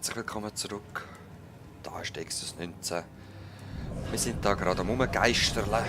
Herzlich willkommen zurück. Da ist Exodus 19. Wir sind da gerade am Rumgeisterle.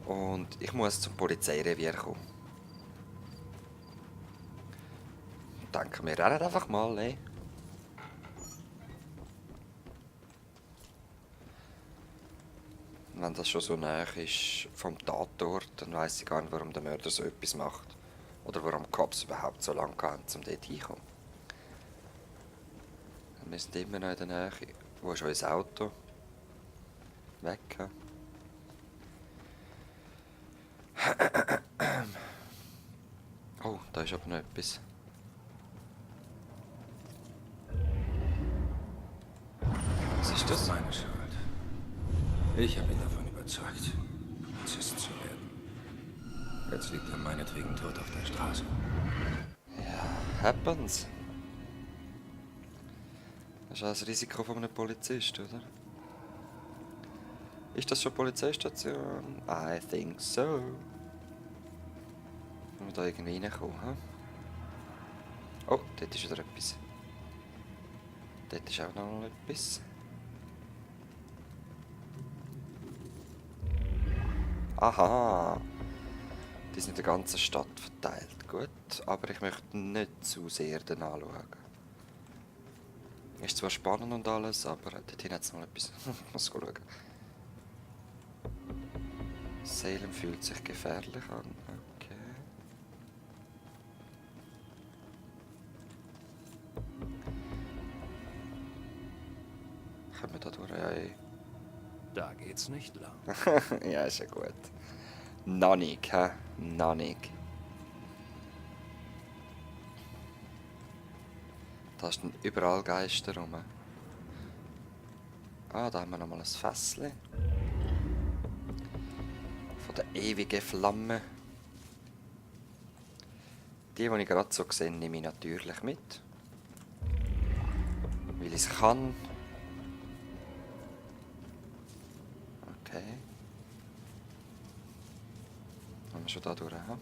Und ich muss zum Polizeirevier kommen. Denken wir rennen einfach mal, ne? Wenn das schon so nah ist vom Tatort, dann weiss ich gar nicht, warum der Mörder so etwas macht. Oder warum die Cops überhaupt so lange haben, um dort hinzukommen. Wir sind immer noch in der Nähe. Wo ist unser Auto? Weg. Oh, da ist aber noch etwas. Was ist Das ist das? meine Schuld. Ich habe ihn davon überzeugt, Polizist zu werden. Jetzt liegt er meinetwegen tot auf der Straße. Happens. Das ist auch das Risiko von einem Polizist, oder? Ist das schon Polizeistation? I think so. Wenn wir da irgendwie reinkommen, hm? Oh, dort ist wieder etwas. Dort ist auch noch etwas. Aha! Die sind in der ganzen Stadt verteilt. Gut, aber ich möchte nicht zu sehr den anschauen. Ist zwar spannend und alles, aber dort hinten hat es noch etwas. Ich muss schauen. Salem fühlt sich gefährlich an. Okay. Können wir da durch? Ja, Da geht's nicht lang. ja, ist ja gut. Noch nicht, hä? Noch nicht. Da stehen überall Geister rum. Ah, da haben wir nochmal ein Fässchen. Von der ewigen Flamme. Die ich gerade so sehe, nehme ich natürlich mit. Weil ich es kann. Okay. Haben wir schon da durch, hä?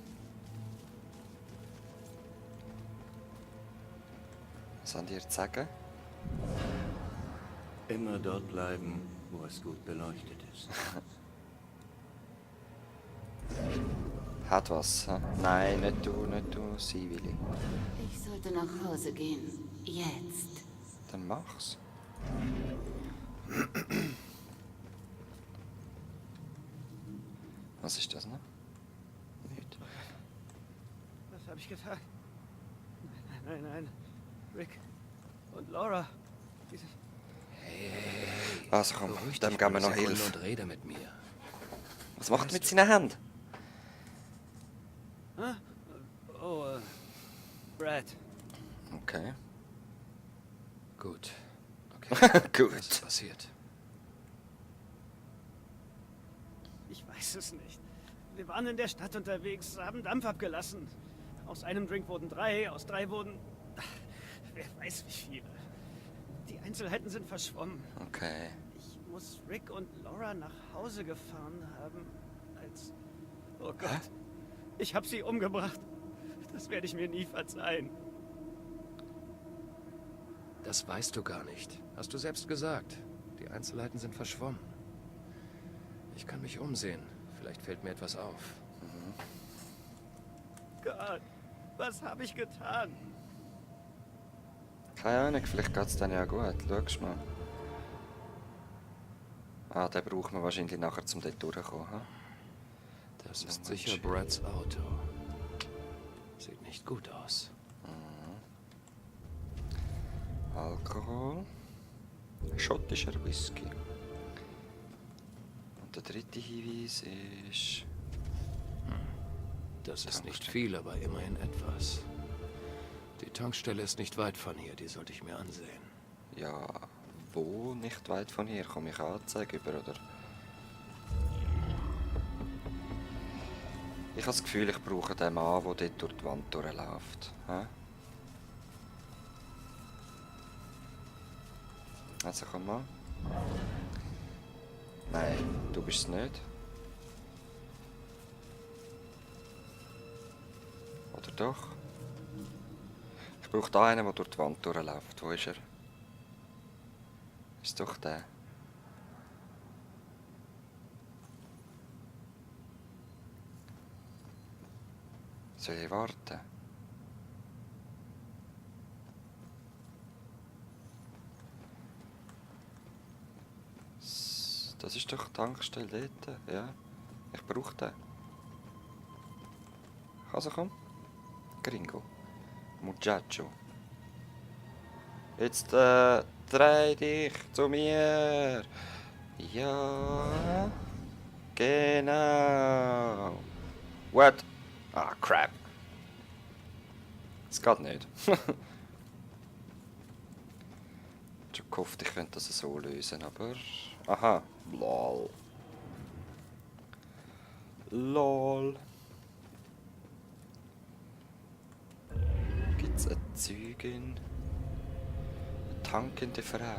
Was haben die zu sagen? Immer dort bleiben, wo es gut beleuchtet ist. Hat was, hä? Nein, nicht du, sie will ich. Ich sollte nach Hause gehen. Jetzt. Dann mach's. Was ist das noch? Nicht. Was habe ich getan? Nein. Rick und Laura. Diese... Also komm, Beruhig dem dich geben wir eine noch Sekunde Hilfe. und rede mit mir. Was macht er mit seinen Händen? Ah? Oh, Brad. Okay. Gut. Okay. Gut. Was ist passiert? Ich weiß es nicht. Wir waren in der Stadt unterwegs, haben Dampf abgelassen. Aus einem Drink wurden 3, aus 3 wurden... Ach, wer weiß wie viele. Die Einzelheiten sind verschwommen. Okay. Ich muss Rick und Laura nach Hause gefahren haben, als... Oh Gott. Hä? Ich habe sie umgebracht. Das werde ich mir nie verzeihen. Das weißt du gar nicht. Hast du selbst gesagt. Die Einzelheiten sind verschwommen. Ich kann mich umsehen. Vielleicht fällt mir etwas auf. Gott, was habe ich getan? Keine Ahnung, vielleicht geht's dann ja gut. Schau mal. Ah, den brauchen wir wahrscheinlich nachher, um dort durchzukommen. Hm? Das ist sicher Brads Auto. Sieht nicht gut aus. Alkohol. Schottischer Whisky. Und der dritte Hinweis ist... Das ist nicht Tankstelle. viel, aber immerhin etwas. Die Tankstelle ist nicht weit von hier, die sollte ich mir ansehen. Ja, wo nicht weit von hier? Komme ich Anzeige über, oder? Ich habe das Gefühl, ich brauche den Mann, der dort durch die Wand durchläuft. Hä? Also komm mal. Nein, du bist es nicht. Oder doch? Ich brauche da einen, der durch die Wand durchläuft. Wo ist er? Ist doch der. Soll ich warten? Das ist doch die Tankstelle dort. Ja, ich brauche den. Also komm. Gringo. Muchacho. Jetzt dreh dich zu mir. Ja. Genau. What? Ah, crap. Es geht nicht. Ich hab schon gehofft, ich könnte das so lösen, aber... Aha. Lol. Lol. Gibt's eine Zeugin? Eine tankende Frau?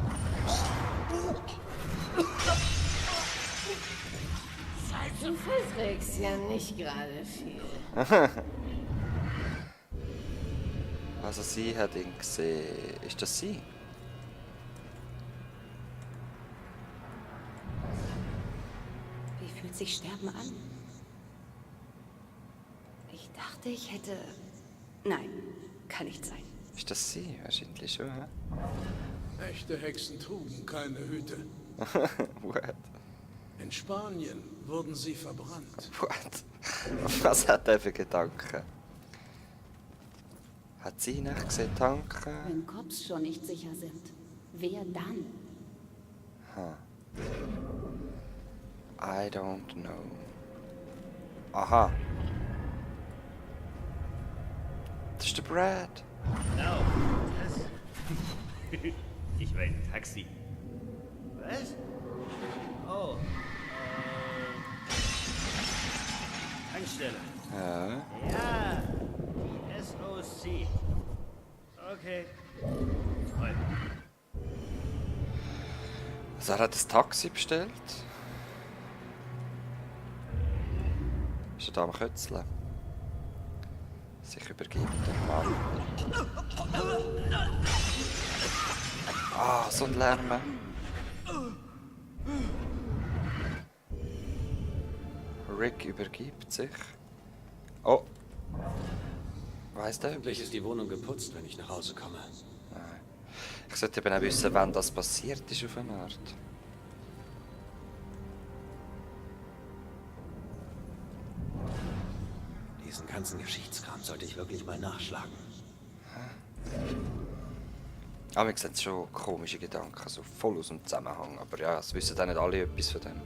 Du verträgst ja nicht gerade viel. Also sie hat ihn gesehen. Ist das sie? Wie fühlt sich Sterben an? Ich dachte, ich hätte... Nein, kann nicht sein. Ist das sie? Wahrscheinlich schon, hä? Echte Hexen trugen keine Hüte. What? In Spanien wurden sie verbrannt. What? Was hat er für Gedanken? Hat sie nicht gesehen, tanken? Wenn Cops schon nicht sicher sind, wer dann? I don't know. Aha. Das ist der Brad. Genau, das. Ich meine Taxi. Was? Oh. Tankstelle. Ja. Ja, die SOC. Okay. Toll. Also er hat das Taxi bestellt. Ist er da am Kötzeln? Sich übergeben, der Mann. Ah, so ein Lärm. Rick übergibt sich. Oh. Weiss der? Hoffentlich ist die Wohnung geputzt, wenn ich nach Hause komme. Ich sollte eben auch wissen, wann das passiert ist auf eine Art. Diesen ganzen Geschichtskram sollte ich wirklich mal nachschlagen. Aber mir sehen schon komische Gedanken, so voll aus dem Zusammenhang. Aber ja, es wissen auch nicht alle etwas von dem.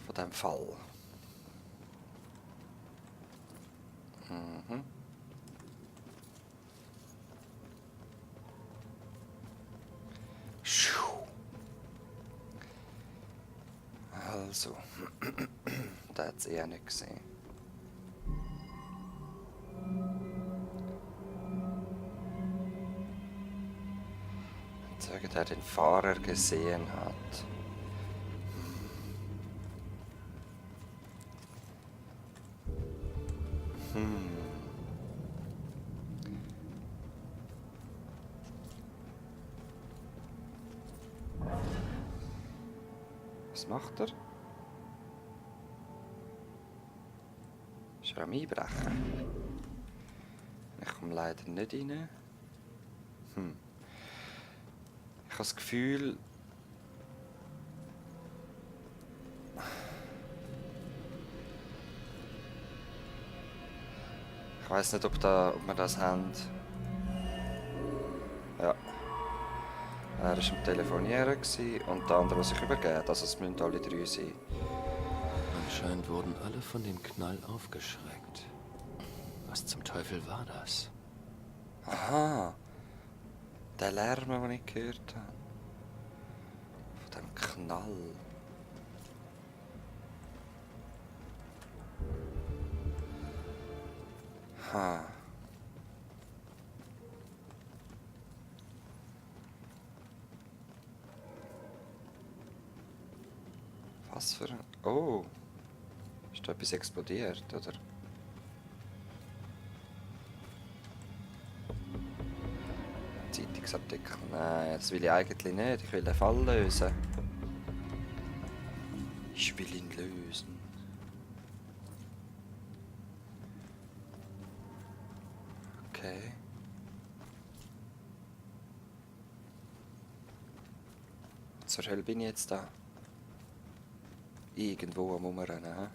Von dem Fall. Mhm. Schuh. Also. Der hat es eher nicht gesehen. Sagen, der den Fahrer gesehen hat. Was macht er? Ist er am Einbrechen? Ich komme leider nicht rein. Ich habe das Gefühl... Ich weiß nicht, ob wir das haben. Ja. Er war am Telefonieren und der andere, der sich übergeben. Also es müssen alle drei sein. Anscheinend wurden alle von dem Knall aufgeschreckt. Was zum Teufel war das? Aha. Der Lärm, den ich gehört habe. Von dem Knall. Ha. Was für ein... Oh. Ist da etwas explodiert, oder? Zeitungsartikel. Nein, das will ich eigentlich nicht. Ich will den Fall lösen. Ich will ihn lösen. Okay. Zur Hölle bin ich jetzt da. Irgendwo am Umrennen, hä?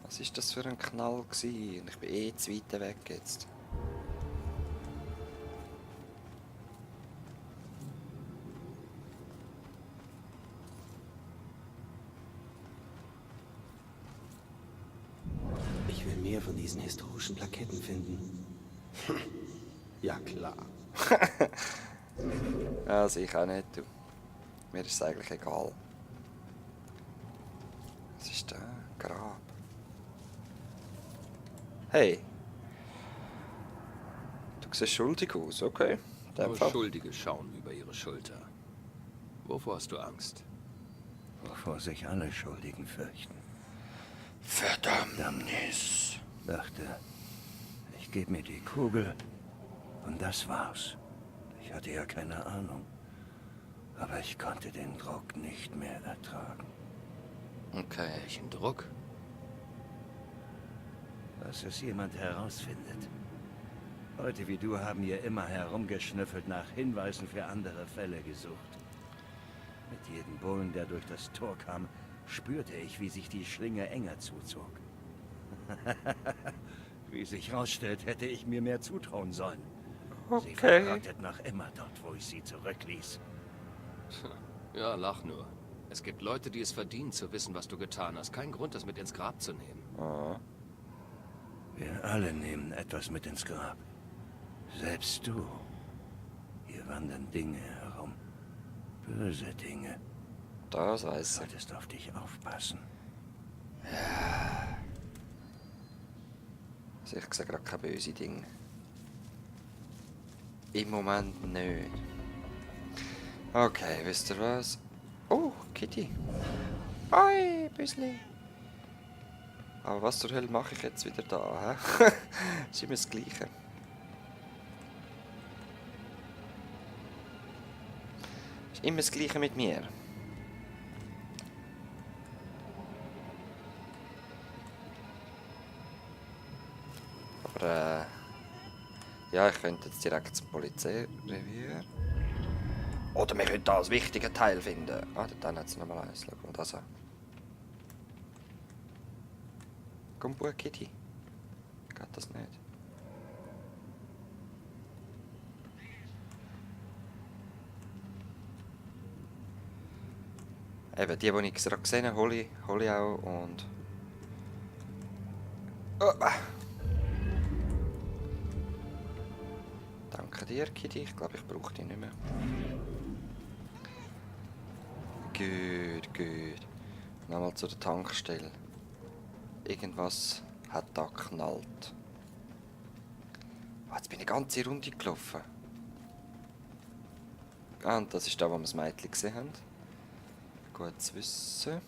Was ist das für ein Knall gewesen? Ich bin eh zu weit weg jetzt. Ich will mehr von diesen historischen Plaketten finden. Ja, klar. Also ich auch nicht, du. Mir ist es eigentlich egal. Was ist da? Grab. Hey. Du siehst schuldig aus, okay. In dem Nur Fall. Schuldige schauen über ihre Schulter. Wovor hast du Angst? Wovor sich alle Schuldigen fürchten. Verdammnis. Dachte, ich gebe mir die Kugel und das war's. Ich hatte ja keine Ahnung. Aber ich konnte den Druck nicht mehr ertragen. Okay. Welchen Druck? Dass es jemand herausfindet. Leute wie du haben hier immer herumgeschnüffelt, nach Hinweisen für andere Fälle gesucht. Mit jedem Bullen, der durch das Tor kam, spürte ich, wie sich die Schlinge enger zuzog. Wie sich rausstellt, hätte ich mir mehr zutrauen sollen. Sie verratet noch immer dort, wo ich sie zurückließ. Ja, lach nur. Es gibt Leute, die es verdienen zu wissen, was du getan hast. Kein Grund, das mit ins Grab zu nehmen. Wir alle nehmen etwas mit ins Grab. Selbst du. Hier wandern Dinge herum. Böse Dinge. Das Du weiß ich. solltest auf dich aufpassen. Also ich sehe gerade keine böse Dinge. Im Moment nicht. Okay, wisst ihr was? Oh, Kitty. Hi, Büsli. Aber was zur Hölle mache ich jetzt wieder da, hä? Ist immer das Gleiche. Ist immer das Gleiche mit mir. Aber, ja, ich könnte jetzt direkt zum Polizeirevier. Oder wir könnten da als wichtigen Teil finden. Ah, dann hat es nochmal eins. Schau mal das an. Komm, Buch, Kitty. Geht das nicht? Eben, die ich gerade gesehen habe, hole ich auch und... Oh. Danke dir, Kitty. Ich glaube, ich brauche die nicht mehr. Gut, gut. Nochmal zu der Tankstelle. Irgendwas hat da geknallt. Oh, jetzt bin ich eine ganze Runde gelaufen. Ah, und das ist da, wo wir das Mädchen gesehen haben. Gut zu wissen.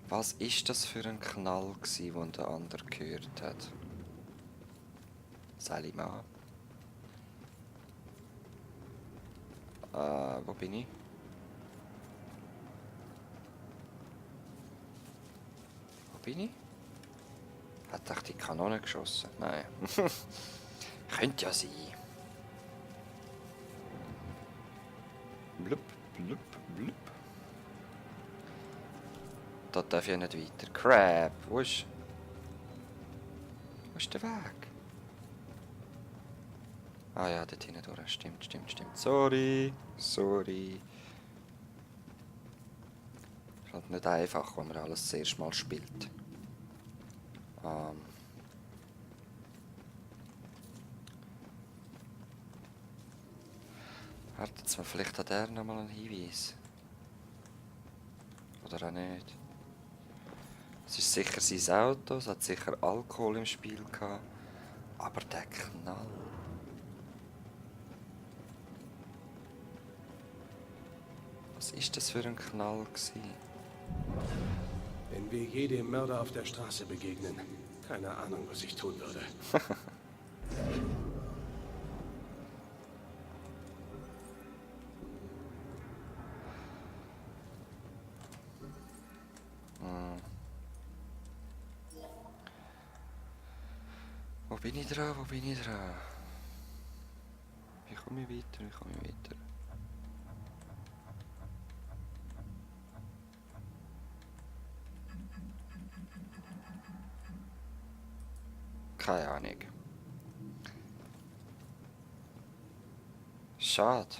Was ist das für ein Knall gsi, den der andere gehört hat? Salima. Wo bin ich? Wo bin ich? Hat doch die Kanone geschossen? Nein. Könnte ja sein. Blub, blub, blub. Da darf ich ja nicht weiter. Crap, wo ist der Weg? Ah ja, dort hinten durch. Stimmt, stimmt, stimmt. Sorry, sorry. Ist halt nicht einfach, wenn man alles das erste Mal spielt. Wartet mal, vielleicht hat er noch mal einen Hinweis. Oder auch nicht. Es ist sicher sein Auto, es hat sicher Alkohol im Spiel gehabt. Aber der Knall. Was ist das für ein Knall gewesen? Wenn wir jedem Mörder auf der Straße begegnen, keine Ahnung, was ich tun würde. Wo bin ich dran? Wo bin ich dran? Wie komme ich weiter? Wie komme ich weiter? Keine Ahnung. Schade.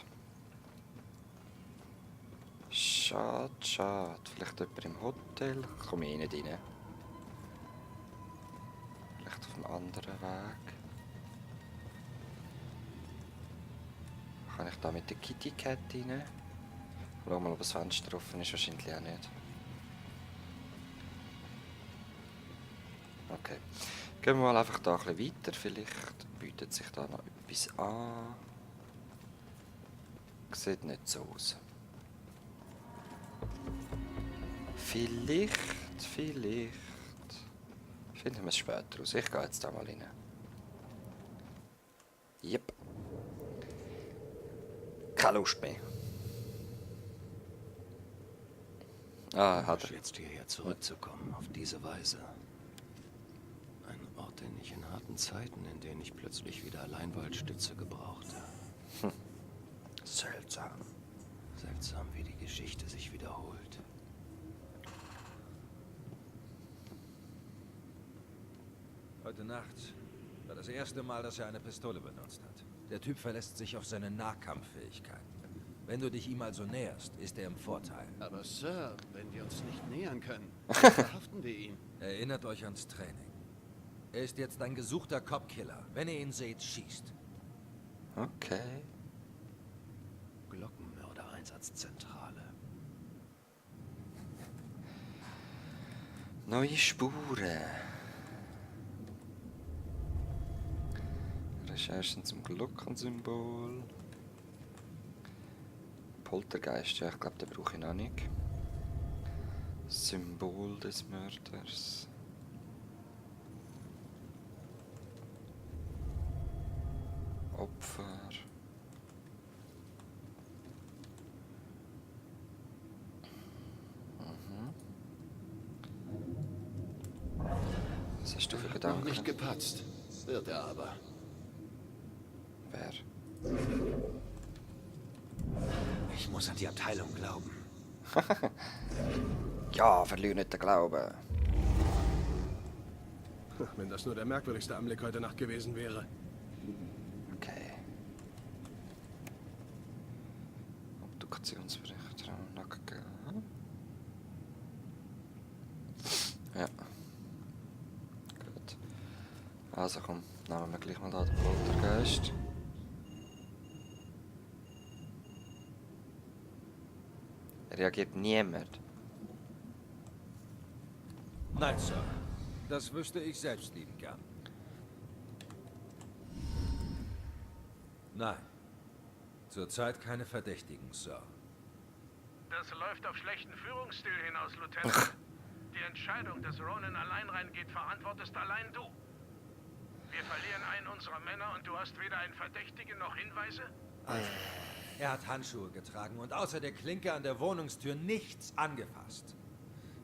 Schade, schade. Vielleicht jemand im Hotel? Komme ich nicht rein. Vielleicht auf einem anderen Weg. Kann ich da mit der Kitty Cat rein? Schau mal, ob das Fenster offen ist. Wahrscheinlich auch nicht. Okay. Gehen wir mal einfach da ein bisschen weiter. Vielleicht bietet sich da noch etwas an. Sieht nicht so aus. Vielleicht. Finden wir es später aus. Ich gehe jetzt da mal rein. Yep. Keine Lust mehr. Hat er. Jetzt hierher zurückzukommen, auf diese Weise. Ein Ort, den ich in harten Zeiten, in denen ich plötzlich wieder Alleinwaldstütze gebrauchte. Seltsam. Seltsam, wie die Geschichte sich wiederholt. Heute Nacht war das erste Mal, dass er eine Pistole benutzt hat. Der Typ verlässt sich auf seine Nahkampffähigkeit. Wenn du dich ihm also näherst, ist er im Vorteil. Aber Sir, wenn wir uns nicht nähern können, verhaften wir ihn. Erinnert euch ans Training. Er ist jetzt ein gesuchter Cop-Killer. Wenn ihr ihn seht, schießt. Okay. Glockenmörder-Einsatzzentrale. Neue Spuren. Recherchen zum Glockensymbol. Poltergeist, ja, ich glaube, den brauche ich noch nicht. Symbol des Mörders. Opfer. Was hast du für Noch Gedanken? nicht gepatzt. Wird er aber. Wer? Ich muss an die Abteilung glauben. Ja, verliere nicht den Glauben. Wenn das nur der merkwürdigste Anblick heute Nacht gewesen wäre. Okay. Obduktionsbericht. Nacken. Ja. Gut. Also komm, nehmen wir gleich mal da den Poltergeist. Reagiert niemand. Nein, Sir. Das wüsste ich selbst lieben gern. Nein. Zurzeit keine Verdächtigen, Sir. Das läuft auf schlechten Führungsstil hinaus, Lieutenant. Die Entscheidung, dass Ronan allein reingeht, verantwortest allein du. Wir verlieren einen unserer Männer und du hast weder einen Verdächtigen noch Hinweise? Er hat Handschuhe getragen und außer der Klinke an der Wohnungstür nichts angefasst.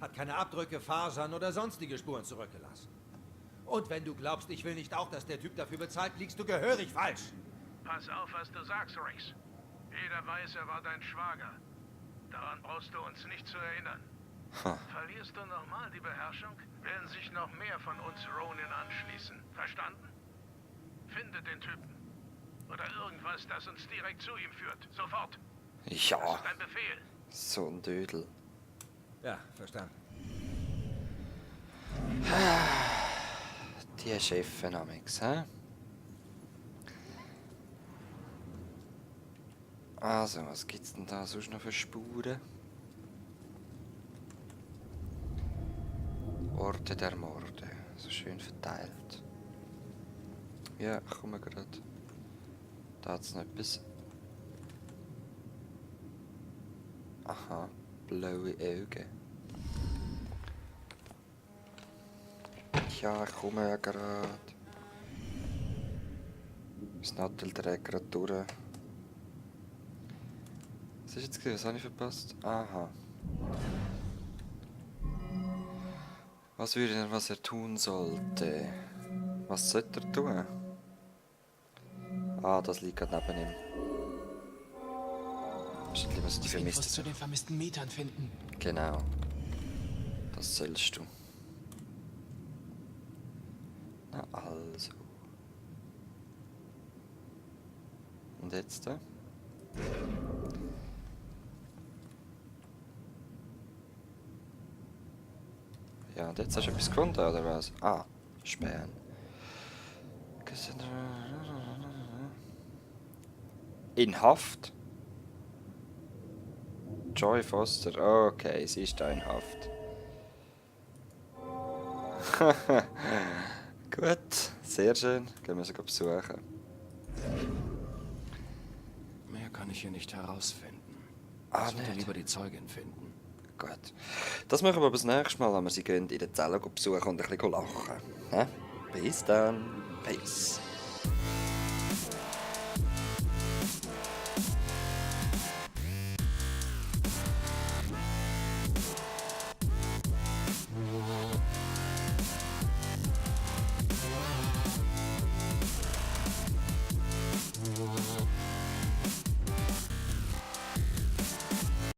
Hat keine Abdrücke, Fasern oder sonstige Spuren zurückgelassen. Und wenn du glaubst, ich will nicht auch, dass der Typ dafür bezahlt, liegst du gehörig falsch. Pass auf, was du sagst, Rex. Jeder weiß, er war dein Schwager. Daran brauchst du uns nicht zu erinnern. Verlierst du nochmal die Beherrschung, werden sich noch mehr von uns Ronin anschließen. Verstanden? Finde den Typen. Oder irgendwas, das uns direkt zu ihm führt. Sofort. Das Ja, ist ein Befehl. so ein Dödel. Ja, verstanden. Die Chefin amix, hä? Also, was gibt's denn da sonst noch für Spuren? Orte der Morde. So schön verteilt. Ja, ich komme gerade. Da hat's noch etwas. Aha, blaue Augen. Ja, ich komme ja gerade. Das Nattel trägt gerade durch. Was ist jetzt gewesen? Was habe ich verpasst? Aha. Was würde er, was er tun sollte? Was sollte er tun? Ah, das liegt gerade neben ihm. Wahrscheinlich muss die vermissten. zu den vermissten Mietern finden. Genau. Das sollst du. Na also. Und jetzt? Ja, und jetzt hast du etwas gefunden, oder was? Ah, Sperren. In Haft? Joy Foster, okay, sie ist da in Haft. Gut, sehr schön. Gehen wir sie besuchen. Mehr kann ich hier nicht herausfinden. Ah, Ich sollte nicht. lieber die Zeugin finden. Gut. Das machen wir aber das nächste Mal, wenn wir sie gehen in der Zelle besuchen und ein bisschen lachen. Hä? Bis dann. Peace.